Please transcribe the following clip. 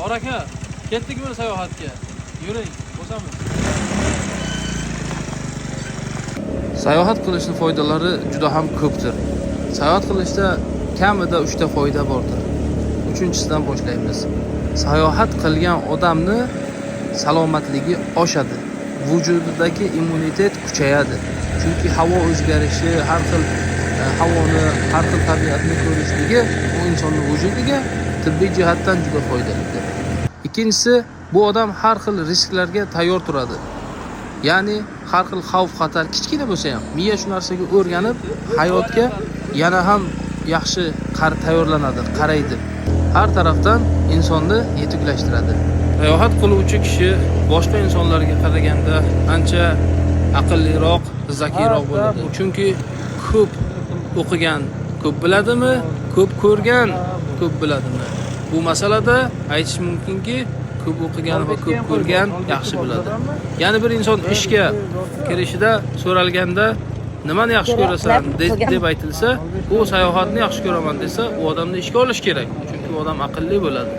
Bor aka, ketdik bir sayohatga. Yuring, bosamiz. Sayohat qilishning foydalari juda ham ko'pdir. Sayohat qilishda kamida 3 ta foyda bordir. Uchinchisidan boshlaymiz. Sayohat qilgan odamni salomatligi oshadi. Vujudidagi immunitet kuchayadi. Chunki havo o'zgarishi, har xil havoni, har xil tabiatni ko'rishligi u insonning vujudiga tibbiy jihatdan juda foydalidir. Ikkinchisi, bu odam har xil risklarga tayyor turadi. Ya'ni har xil xavf xatar kichkina bo'lsa ham miya shu narsaga o'rganib, hayotga yana ham yaxshi tayyorlanadi, qaraydi. Har tarafdan insonni yetiklashtiradi. Sayohat qiluvchi kishi boshqa insonlarga qaraganda ancha aqlliroq, zakiyroq bo'ladi. Chunki ko'p o'qigan ko'p biladimi, ko'p ko'rgan ko'p biladimi? Bu masalada aytish mumkinki, ko'p o'qigan va ko'p ko'rgan yaxshi biladi. Ya'ni bir inson ishga kirishida so'ralganda nimani yaxshi ko'rasan deb aytilsa, u sayohatni yaxshi ko'raman desa, u odamni ishga olish kerak. Chunki u odam aqlli bo'ladi.